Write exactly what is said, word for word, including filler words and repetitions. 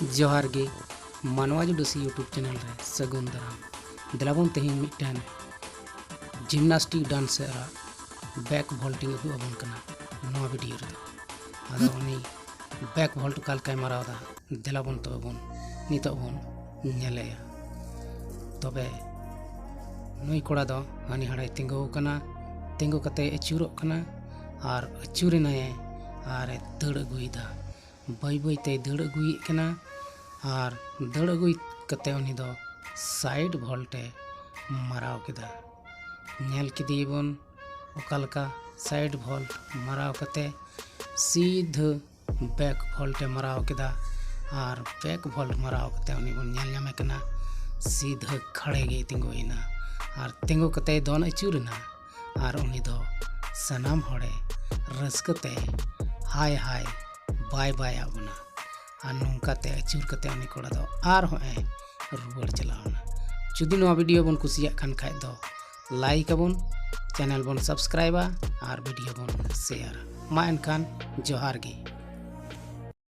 ᱡᱚᱦᱟᱨ ᱜᱮ ᱢᱟᱱᱣᱟ ᱡᱩᱰᱩᱥᱤ YouTube ᱪᱮᱱᱮᱞ ᱨᱮ ᱥᱟᱹᱜᱩᱱ ᱫᱟᱨᱟᱢ᱾ ᱫᱮᱞᱟᱵᱚᱱ ᱛᱮᱦᱮᱧ ᱢᱤᱫᱴᱮᱱ ᱡᱤᱢᱱᱟᱥᱴᱤᱠ ᱰᱟᱱᱥ ᱟᱨ ᱵᱮᱠ ᱵᱷᱚᱞᱴᱤᱝ ᱩᱫᱩᱜ ᱟᱵᱚᱱ ᱠᱟᱱᱟ ᱱᱚᱣᱟ ᱵᱷᱤᱰᱤᱭᱳ ᱨᱮᱫᱚ᱾ ᱟᱫᱚ ᱩᱱᱤ ᱵᱮᱠ ᱵᱷᱚᱞᱴ ᱚᱠᱟ ᱞᱮᱠᱟᱭ ᱢᱟᱨᱟᱣ ᱮᱫᱟ, ᱫᱮᱞᱟᱵᱚᱱ ᱛᱚᱵᱮ ᱵᱚᱱ ᱱᱤᱛᱚᱜ ᱵᱚᱱ ᱧᱮᱞᱮᱭᱟ᱾ ᱛᱚᱵᱮ ᱱᱩᱭ ᱠᱚᱲᱟ ᱫᱚ ᱦᱟᱹᱱᱤ ᱦᱟᱸᱰᱮᱭ ᱛᱤᱸᱜᱩ ᱟᱠᱟᱱᱟ, ᱛᱤᱸᱜᱩ ᱠᱟᱛᱮᱭ ᱟᱹᱪᱩᱨᱚᱜ ᱠᱟᱱᱟ ᱟᱨ ᱟᱹᱪᱩᱨ ᱮᱱᱟᱭᱮ ᱟᱨ ᱮ ᱫᱟᱹᱲ ᱟᱹᱜᱩᱭᱮᱫᱟ᱾ ᱵᱟᱹᱭ ᱵᱟᱹᱭ ᱛᱮᱭ ᱫᱟᱹᱲ ᱟᱹᱜᱩᱭᱮᱫ ᱠᱟᱱᱟ ᱟᱨ ᱫᱟᱹᱲ ᱟᱹᱜᱩᱭ ᱠᱟᱛᱮ ᱩᱱᱤ ᱫᱚ ᱥᱟᱭᱤᱰ ᱵᱷᱚᱞᱴ ᱮ ᱢᱟᱨᱟᱣ ᱠᱮᱫᱟ᱾ ᱧᱮᱞ ᱠᱮᱫᱮᱭᱟᱵᱚᱱ ᱚᱠᱟ ᱞᱮᱠᱟ ᱥᱟᱭᱤᱰ ᱵᱷᱚᱞᱴ ᱢᱟᱨᱟᱣ ᱠᱟᱛᱮ ᱥᱤᱫᱷᱟᱹ ᱵᱮᱠ ᱵᱷᱚᱞᱴ ᱮ ᱢᱟᱨᱟᱣ ᱠᱮᱫᱟ᱾ ᱟᱨ ᱵᱮᱠ ᱵᱷᱚᱞᱴ ᱢᱟᱨᱟᱣ ᱠᱟᱛᱮ ᱩᱱᱤ ᱵᱚᱱ ᱧᱮᱞ ᱧᱟᱢᱮ ᱠᱟᱱᱟ ᱥᱤᱫᱷᱟᱹ ᱠᱷᱟᱲᱮ ᱜᱮᱭ ᱛᱤᱸᱜᱩᱭᱮᱱᱟ ᱟᱨ ᱛᱤᱸᱜᱩ ᱠᱟᱛᱮᱭ ᱫᱚᱱ ᱟᱹᱪᱩᱨᱮᱱᱟ᱾ ᱟᱨ ᱩᱱᱤ ᱫᱚ ᱥᱟᱱᱟᱢ ᱦᱚᱲᱮ ᱨᱟᱹᱥᱠᱟᱹ ᱛᱮ ᱦᱟᱭ ᱦᱟᱭ ᱵᱟᱭ ᱵᱟᱭ ᱟᱫ ᱵᱚᱱᱟ᱾ ᱟᱨ ᱱᱚᱝᱠᱟᱛᱮ ᱟᱹᱪᱩᱨ ᱠᱟᱛᱮ ᱩᱱᱤ ᱠᱚᱲᱟ ᱫᱚ ᱟᱨᱦᱚᱸ ᱮ ᱨᱩᱣᱟᱹᱲ ᱪᱟᱞᱟᱣ ᱮᱱᱟ᱾ ᱡᱩᱫᱤ ᱱᱚᱣᱟ ᱵᱷᱤᱰᱤᱭᱳ ᱵᱚᱱ ᱠᱩᱥᱤᱭᱟᱜ ᱠᱷᱟᱱ ᱠᱷᱟᱡ ᱫᱚ ᱞᱟᱭᱤᱠ ᱟᱵᱚᱱ, ᱪᱮᱱᱮᱞ ᱵᱚᱱ ᱥᱟᱵᱥᱠᱨᱟᱭᱤᱵᱟ ᱟᱨ ᱵᱷᱤᱰᱤᱭᱳ ᱵᱚᱱ ᱥᱮᱭᱟᱨᱟ᱾ ᱢᱟ ᱮᱱᱠᱷᱟᱱ ᱡᱚᱦᱟᱨ ᱜᱮ᱾